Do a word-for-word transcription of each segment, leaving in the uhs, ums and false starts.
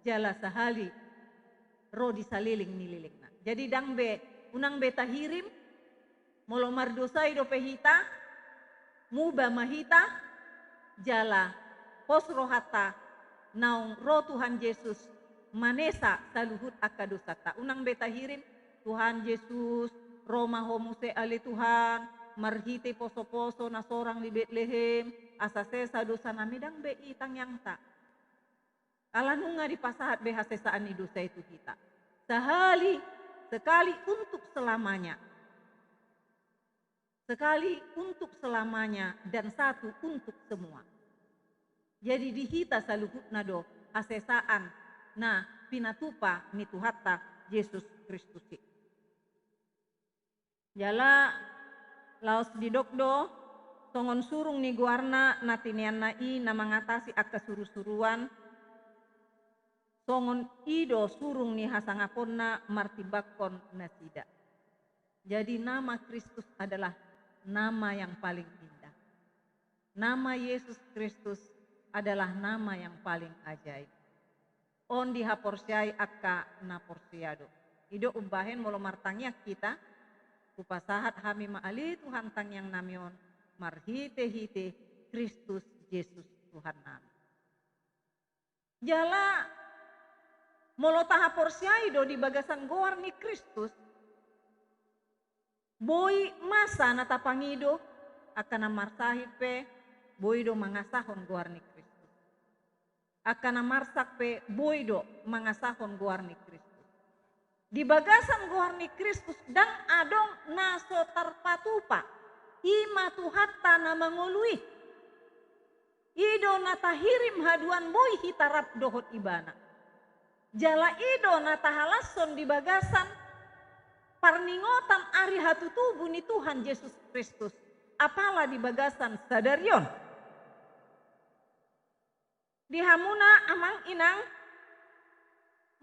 jala sahali ro di saleleng ni lelengna. Jadi ndang be, unang be tahirim, molo mardosa i dope hita, muba ma hita, jala pos rohanta naung ro Tuhan Jesus manesa saluhut angka dosanta. Unang be tahirim, Tuhan Jesus, ro ma Ho muse ale Tuhan, marhite poso-poso na sorang di Betlehem, asa sesa dosanami, ndang be i tangiangta. Ala nunga dipasahat be hasesaan ni dosa i tu hita. Sahali, sekali untuk selamanya. Sekali untuk selamanya dan satu untuk semua. Jadi di hita saluhutna do hasesaan na pinatupa ni Tuhanta Jesus Kristus i. Jala laos didok do, songon surung ni goarna na tineanna i na mangatasi angka suru-suruan, songon i do surung ni hasangaponna martimbangkon nasida. Jadi nama Kristus adalah nama yang paling indah. Nama Yesus Kristus adalah nama yang paling ajaib. On dihaporseai angka na porsea do. I do umbahen molo martangiang hita, hupasahat hami ma ale Tuhan tangiangnami on, marhite-hite Kristus Jesus Tuhannami. Jala molo tahaporseai do di bagasan goar ni Kristus, boi masa na tapangido, angka na marsahit pe boi do mangasahon goar ni Kristus. Angka na marsak pe boi do mangasahon goar ni Kristus. Di bagasan goar ni Kristus ndang adong na so tarpatupa, i ma Tuhanta na mangolu i. I do na tahirim haduan boi hita rap dohot Ibana. Jala i do na tahalashon di bagasan parningotan ari hatutubu ni Tuhan Jesus Kristus, apala di bagasan sadari on. Di hamuna amang inang,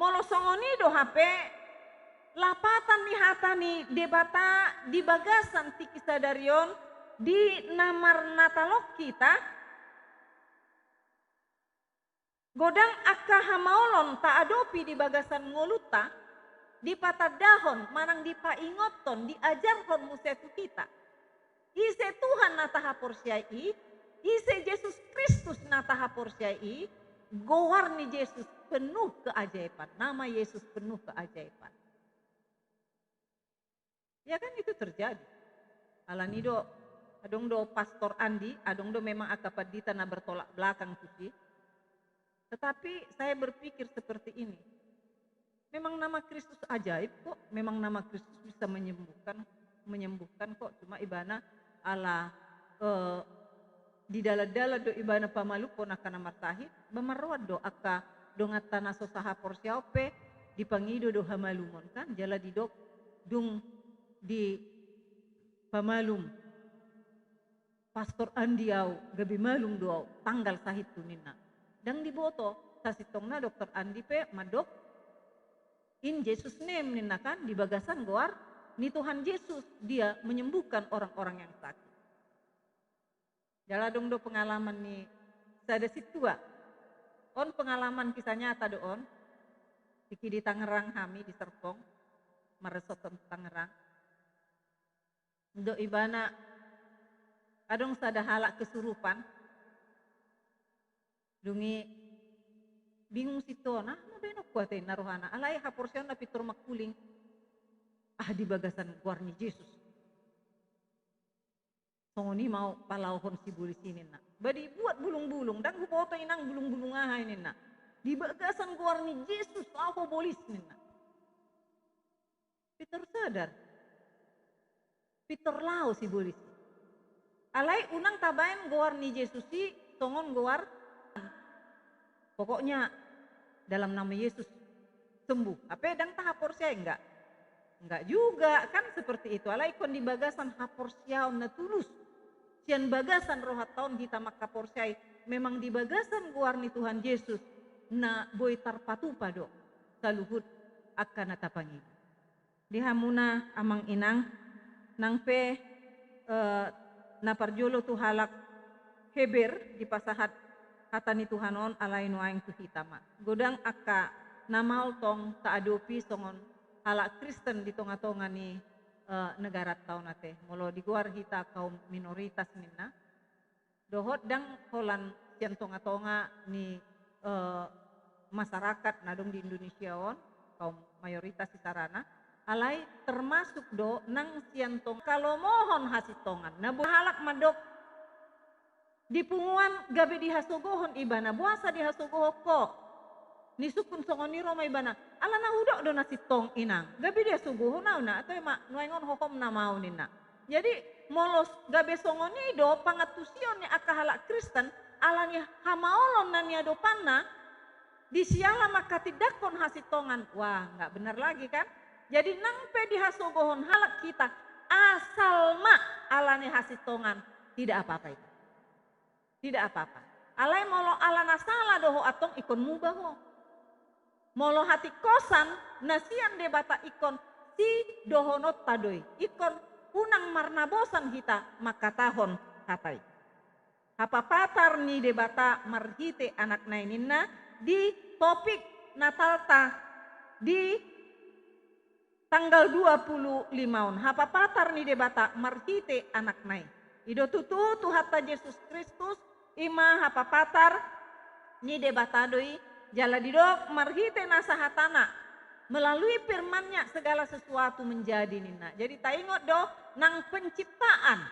molo songon i do hape lapatan ni hata ni Debata di bagasan tingki sadari on, di na marnatal on hita, godang angka hamaolon taadopi di bagasan ngolunta, dipatandahon manang dipaingothon, diajarhon muse tu hita. Ise Tuhan na tahaporseai i, ise Jesus Kristus na tahaporseai i, goar ni Jesus penuh keajaiban, nama Yesus penuh keajaiban. Ya kan, itu terjadi. Alani do, adong do Pastor Andi, adong do memang angka pandita na bertolak belakang tusi. Tetapi saya berpikir seperti ini. Memang nama Kristus ajaib kok, memang nama Kristus bisa menyembuhkan, menyembuhkan kok. Cuma ibana ala, eh, didalan-dalan do ibana pamalumhon angka na marsahit, ba marroan do angka donganta na so sahaporseaon pe dipangido do hamalumon kan, jala didok dung dipamalum Pastor Andi au, gabe malum do au, tanggal sahithu ninna. Ndang diboto, sasintongna Doktor Andi pe mandok, "In Jesus name," ninna kan, di bagasan goar ni Tuhan Jesus, Dia menyembuhkan orang-orang yang sakit. Jala adong do pengalaman ni sada sintua. On pengalaman kisah nyata do on. Tingki di Tangerang hami di Serpong, marresort on Tangerang. Ndok ibana adong sada halak kesurupan. Dung i bingung sintua, "Aha ma baenonku," ate ninna rohana, "alai haporseaonna pintor mangkuling. Ah, di bagasan goar ni Jesus. Songon i ma au palaohon sibolis i," ninna. Ba dibuat bulung-bulung, "Ndang huboto inang bulung-bulung aha i," ninna. "Di bagasan goar ni Jesus laho bolis," ninna. Pintor sadar. Pintor laho sibolis i. Alai unang tabaen goar ni Jesus i songon goar. Pokoknya dalam nama Yesus sembuh. Hape ndang tahaporseai, enggak? Enggak juga, kan seperti itu. Alai ingkon di bagasan haporseaon na tulus. Sian bagasan rohanta on hita manghaporseai, memang di bagasan goar ni Tuhan Jesus, na boi tarpatupa do saluhut angka na tapangido. Di hamuna amang inang, nang pe, eh, na parjolo tu halak Heber dipasahat Hata ni Tuhan on alai nuaeng tu hita ma. Godang angka na maol tong taadopi songon halak Kristen di tonga-tonga ni, eh, negaranta on ate. Molo digoar hita kaum minoritas ninna, dohot ndang holan sian tonga-tonga ni, eh, masyarakat na adong di Indonesia on, kaum mayoritas isarana, alai termasuk do nang sian tong-, kalomohon hasintongan. Na bo halak mandok di punguan gabe dihasogohon ibana, boasa dihasogohon ho? Nisungkun songon i ro ma ibana, ala na hudok do na sintong inang, gabe dihasogohon au na, atau ma nuaeng on hohom na mau ninna. Jadi, molo gabe songon i do pangantusion ni angka halak Kristen, ala ni hamaolon na niadopanna, di siala mangkatindangkon hasintongan. Wah, nggak benar lagi kan? Jadi, nang pe dihasogohon halak hita, asal ma ala ni hasintongan, tidak apa-apa itu. Tidak apa-apa. Alai molo ala na sala do ho antong, ingkon muba ho. Molo hatingkosan na sian Debata ingkon sidohononta do i, ingkon unang marnabosan hita mangkatahon hata i. Hapapatar ni Debata marhite Anakna i ninna di topik Natalta di tanggal dua puluh lima on, hapapatar ni Debata marhite Anakna i. I do tutu Tuhanta Jesus Kristus, i ma hapapatar ni Debata do i, jala didok marhite nasa hatana, melalui firman-Nya segala sesuatu menjadi ninna. Jadi taingot do nang penciptaan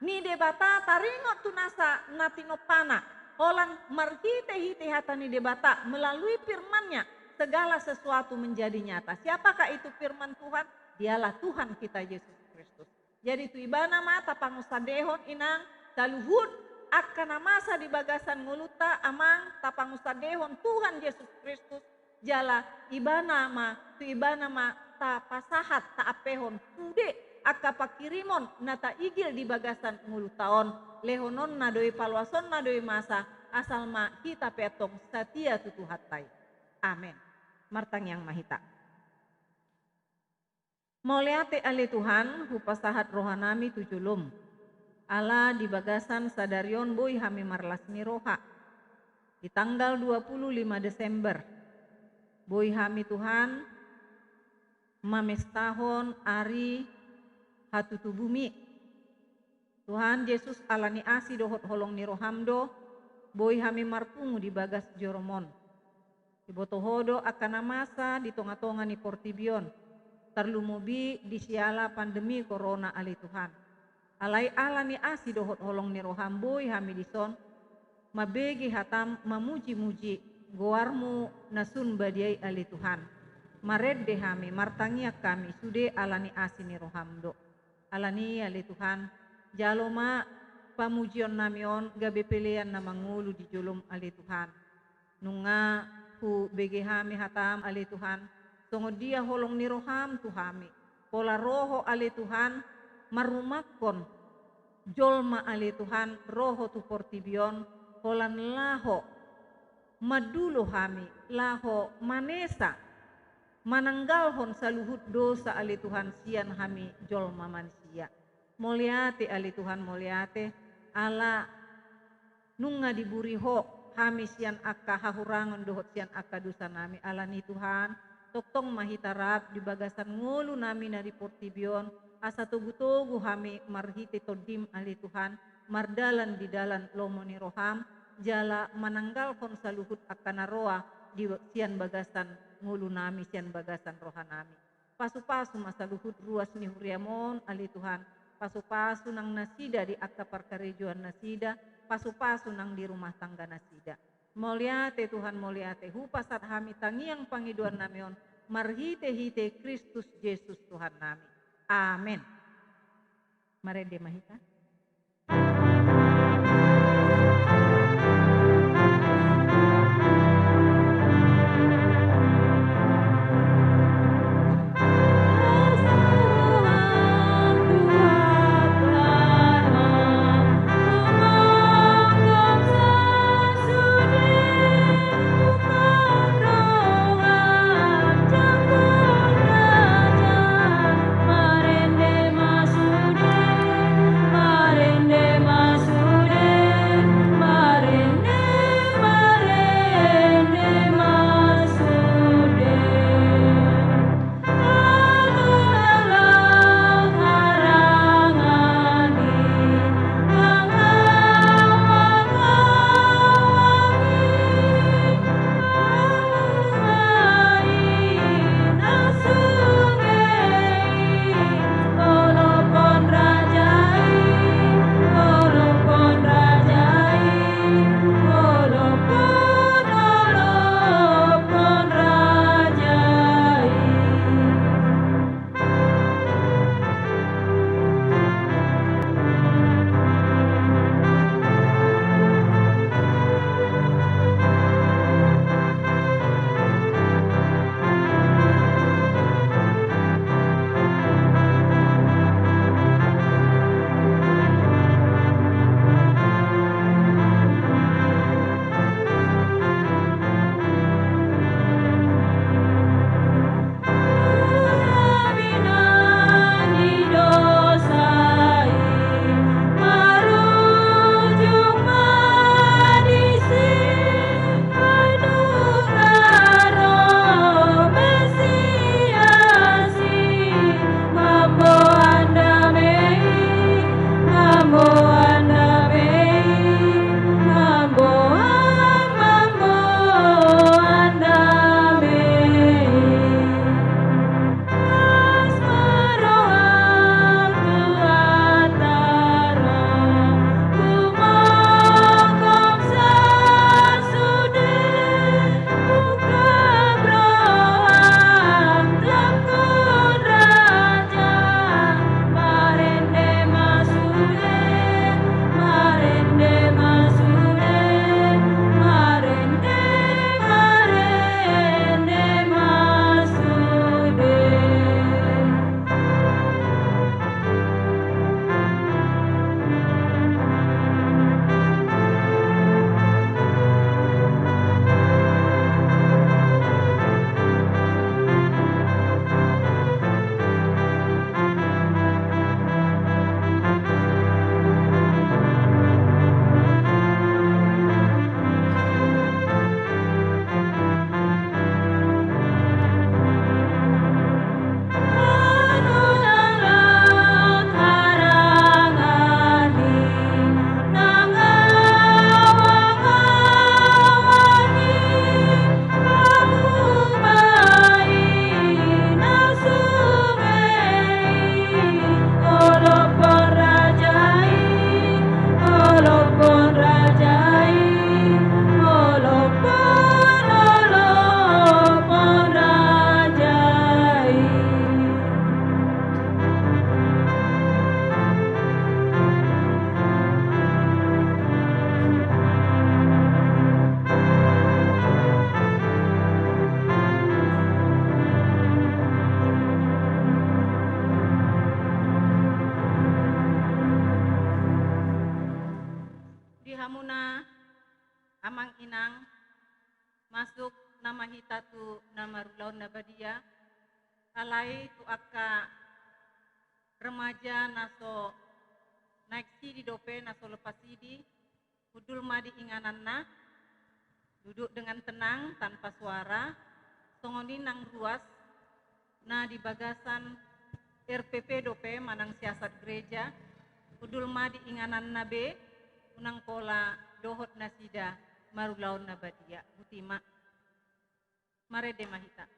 ni Debata, taringot tu nasa na tinompana, holan marhite-hite hata ni Debata melalui firman-Nya segala sesuatu menjadi nyata. Siapakah itu firman Tuhan? Dialah Tuhan kita Yesus Kristus. Jadi tu Ibana ma tapangunsandehon inang saluhut angka na masa di bagasan ngolunta, amang, tapangunsandehon Tuhan Yesus Kristus, jala Ibana ma, tu Ibana ma tapasahat, taampehon sude angka pangkirimon na taigil di bagasan ngolunta on. Lehononna do i, paloasonna do i masa, asal ma hita pe antong satia tu Tuhanta i. Amen. Martangiang ma hita. Mauliate ale Tuhan, hupasahat rohanami tu jolom. Ala di bagasan sadari on boi hami marlas ni roha. Di tanggal dua puluh lima Desember, boi hami Tuhan mamestahon ari hatutubumi. Tuhan Jesus, ala ni asi dohot holong ni roham do boi hami marpungu di bagas joroMon. Iboto Ho do angka na masa di tonga-tonga ni portibi on, tarlumobi di siala pandemi corona ale Tuhan. Alai ala ni asi dohot holong ni roham boi hami dison mambege hatam, mamuji-muji goarMu na sun badia i ale Tuhan. Marende hami, martangiang hami sude ala ni asi ni roham do. Ala ni i ale Tuhan, jalo ma pamujionnami on gabe pelean na mangolu di jolom ale Tuhan. Nunga hubege hami hatam ale Tuhan, songon dia holong ni roham tu hami. Pola ro Ho ale Tuhan, marrumangkon jolma ale Tuhan, ro Ho tu portibi on, holan laho mandulo hami, laho manesa, mananggalhon saluhut dosa ale Tuhan sian hami jolma manisia. Mauliate ale Tuhan, mauliate, ala nunga diburi Ho hami sian angka hahurangon dohot sian angka dosanami. Ala ni i Tuhan, tongtong ma hita rap di bagasan ngolunami na di portibi on, asa togu-togu hami marhite TondiM ale Tuhan, mardalan di dalan lomo ni roham, jala mananggalhon saluhut angka na roa di sian bagasan ngolunami, sian bagasan rohanami. Pasu-pasu ma saluhut ruas ni huriaM on ale Tuhan. Pasu-pasu nang nasida di angka parkarejoan nasida, pasu-pasu nang di rumah tangga nasida. Mauliate Tuhan, mauliate, hupasahat hami tangiang pangidoannami on marhite-hite Kristus Jesus Tuhannami. Amen. Marende ma hita. Amang inang, masuk nama hita tu na marulaon na badia, alai tu angka remaja na so naeng sidi dope, na so lepas sidi, hundul ma di ingananna, duduk dengan tenang, tanpa suara, songon i nang ruas, na di bagasan R P P dope manang siasat gereja, hundul ma di ingananna be, unang pola dohot nasida marulaon na badia. Botima. Marende ma hita.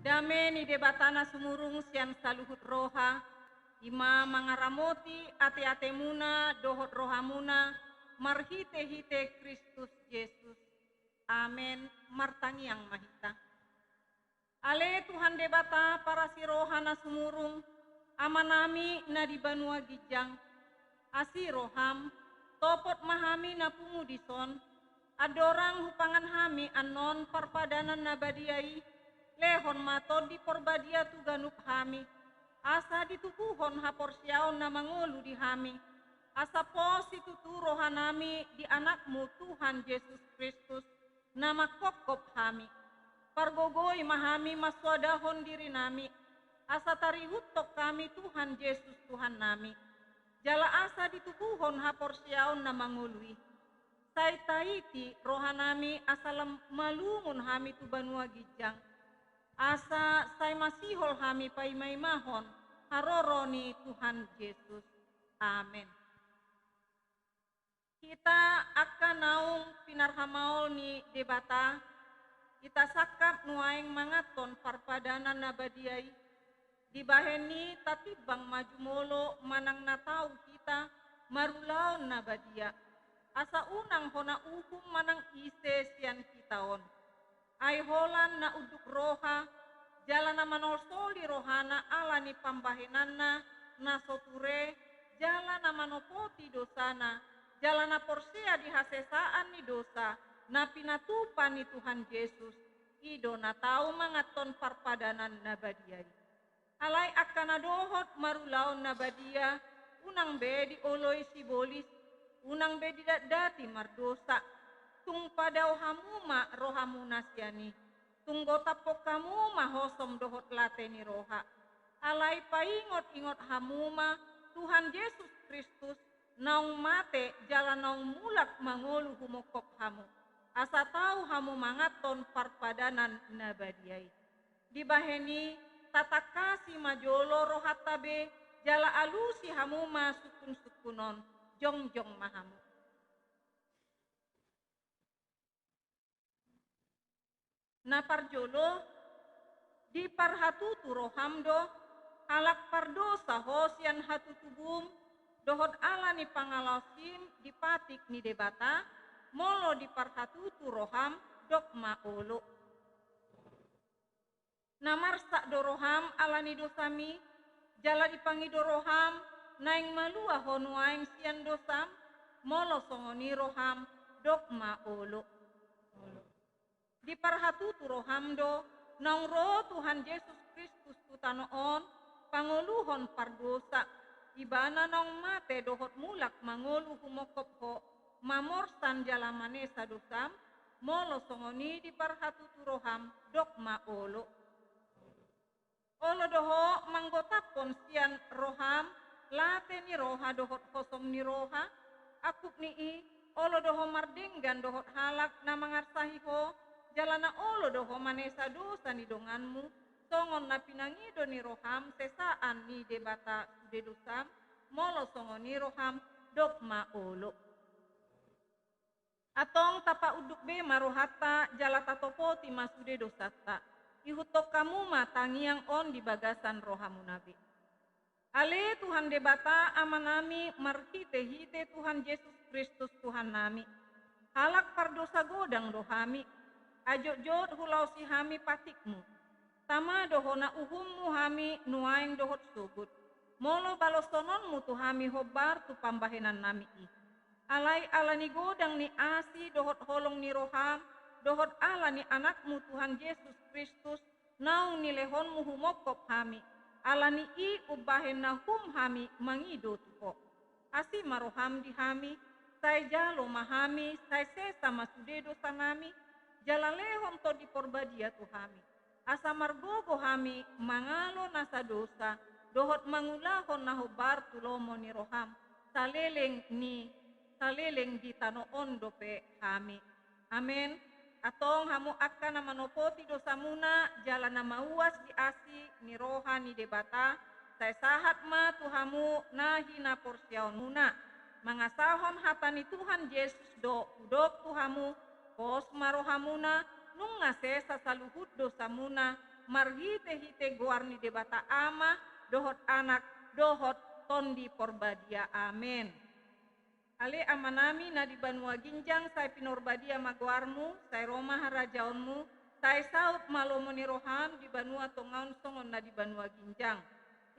Dame ni Debata na sumurung sian saluhut roha, i ma mangaramoti ateatemuna dohot rohamuna marhitehite Kristus Jesus. Amen. Martangiang ma hita. Ale Tuhan Debata parasi roha na sumurung, Amanami na di banua ginjang, asi roham, topot ma hami na pungu dison, andorang hupangan hami annon parpadanan na badia i, lehon ma Tondi Porbadia tu ganup hami, asa ditubuhon haporseaon na mangolu di hami, asa pos situtu rohanami di Anakmu Tuhan Jesus Kristus, na manghophop hami. Pargogoi ma hami mansoadahon dirinami, asa tarihuthon hami Tuhan Jesus Tuhannami, jala asa ditubuhon haporseaon na mangolu i. Sai taiti rohanami asa lam malungun hami tu banua ginjang, asa sai masihol hami paimaimahon haroro ni Tuhan Jesus. Amen. Hita angka naung pinarhamaol ni Debata, hita sangkap nuaeng manganhon parpadanan na badia i, dibahen i tatimbang ma jumolo manang na tau hita marulaon na badia, asa unang hona uhum manang ise sian hita on. Ai holan na unduk roha, jala na manolsoli rohana ala ni pambahenanna na so ture, jala na manopoti dosana, jala na porsea di hasesaan ni dosa na pinatupa ni Tuhan Jesus, i do na tau manganhon parpadanan na badia i. Alai angka na dohot marulaon na badia, unang be dioloi sibolis, unang be didatdati mardosa. Tung padao hamu ma rohamuna sian i. Tung gotaphon hamu ma hosom dohot late ni roha. Alai paingotingot hamu ma Tuhan Jesus Kristus, naung mate jala naung mulak mangolu humongkop hamu, asa tau hamu manganhon parpadanan na badia i. Dibahen i, tatangkasi ma jolo rohanta be, jala alusi hamu ma sungkunsungkun on, jongjong ma hamu. Na parjolo, diparhatutu roham do, halak pardosa ho sian hatutubum, dohot ala ni pangalaosim di patik ni Debata, molo diparhatutu roham, dok ma olo. Na marsak do roham ala ni dosami, jala dipangido roham naeng malua ho nuaeng sian dosam, molo songon i roham, dok ma olo. Diparhatutu roham do, naung ro Tuhan Jesus Kristus tu tano on, pangoluhon pardosa, Ibana naung mate dohot mulak mangolu humongkop ho, mamorsan jala manesa dosam, molo songon i diparhatutu roham, dok ma olo. Olo do ho manggotaphon sian roham late ni roha dohot hosom ni roha, angkup ni i, olo do ho mardenggan dohot halak na mangarsahi ho, jala na olo do ho manesa dosa ni donganmu, songon na pinangido ni roham sesaan ni Debata sude dosam, molo songon i roham, dok ma olo. Antong tapaunduk be ma rohanta jala tatopoti ma sude dosanta. Ihuthon hamu ma tangiang on di bagasan rohamuna be. Ale Tuhan Debata Amanami, marhitehite Tuhan Jesus Kristus Tuhannami, halak pardosa godang do hami, ai jotjot hulaosi hami patikmu. Tama do hona uhummu hami nuaeng dohot sogot. Molo baloshononmu tu hami hombar tu pambahenannami i. Alai ala ni godang ni asi dohot holong ni roham, dohot ala ni Anakmu Tuhan Jesus Kristus, naung nilehonmu humongkop hami, ala ni i umbahen na hum hami mangido tu ho. Asi ma roham di hami, sai jalo ma hami, sai sesa ma sude dosanami, jala lehon Tondi Porbadia tu hami. Asa margogo hami mangalo nasa dosa, dohot mangulahon na hombar tu lomo ni roham, saleleng ni, saleleng di tano on dope hami. Amen. Antong hamu angka na manopoti dosamuna, jala na mauas di asi ni roha ni Debata, sai sahat ma tu hamu na hinaporseaonmuna. Mangasahon hata ni Tuhan Jesus do hudok tu hamu, pos ma rohamuna, nunga sesa saluhut dosamuna, marhitehite goar ni Debata Ama, dohot Anak, dohot Tondi Porbadia. Amen. Ale Amanami na di banua ginjang, sai pinorbadia ma goarmu, sai ro ma harajaonmu, sai saut ma lomo ni roham di banua tonga on songon na di banua ginjang.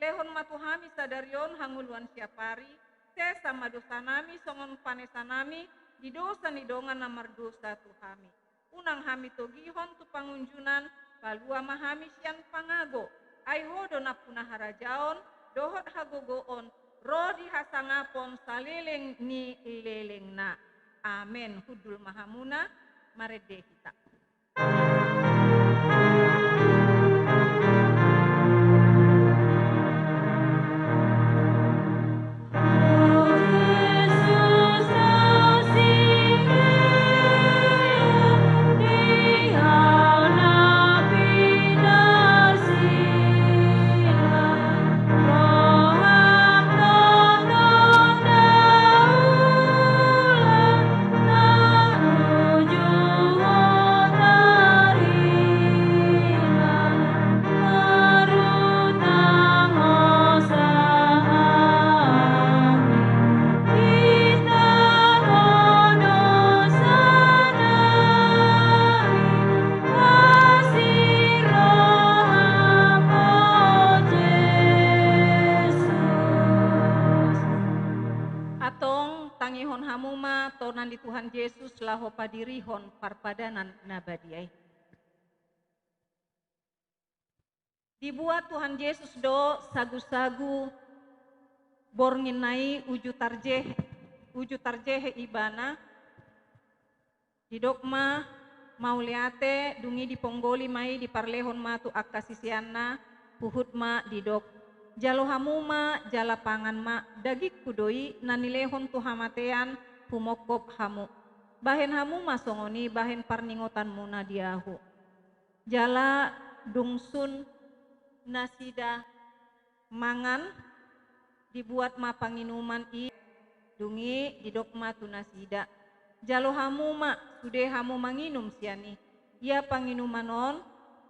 Lehon ma tu hami sadari on hangoluan siapari, sesa ma dosanami songon panesanami di dosa ni dongan na mardosa tu hami. Unang hami togihon tu pangunjunan, palua ma hami sian pangago. Ai ho do nampuna harajaon, dohot hagogoon, ro di hasangapon saleleng ni lelengna. Amen. Hundul ma hamuna, marende hita. Antong tangihon hamu ma tonan ni Tuhan Jesus laho padirihon parpadanan na badia i. Dibuat Tuhan Jesus do sagusagu borngin na i uju tarjehe, uju tarjehe ibana. Didok ma, mauliate, dung i diponggoli ma i, diparlehon ma tu angka siseanna, huhut ma didok, jalo hamu ma, jala pangan ma, dagingku do i na nilehon tu hamatean, humongkop hamu. Bahen hamu ma songon i, bahen parningotanmuna di ahu. Jala dung sun nasida mangan, dibuat ma panginuman i, dung i didok ma tu nasida, jalo hamu ma, sude hamu manginum sian i. Ia panginuman on,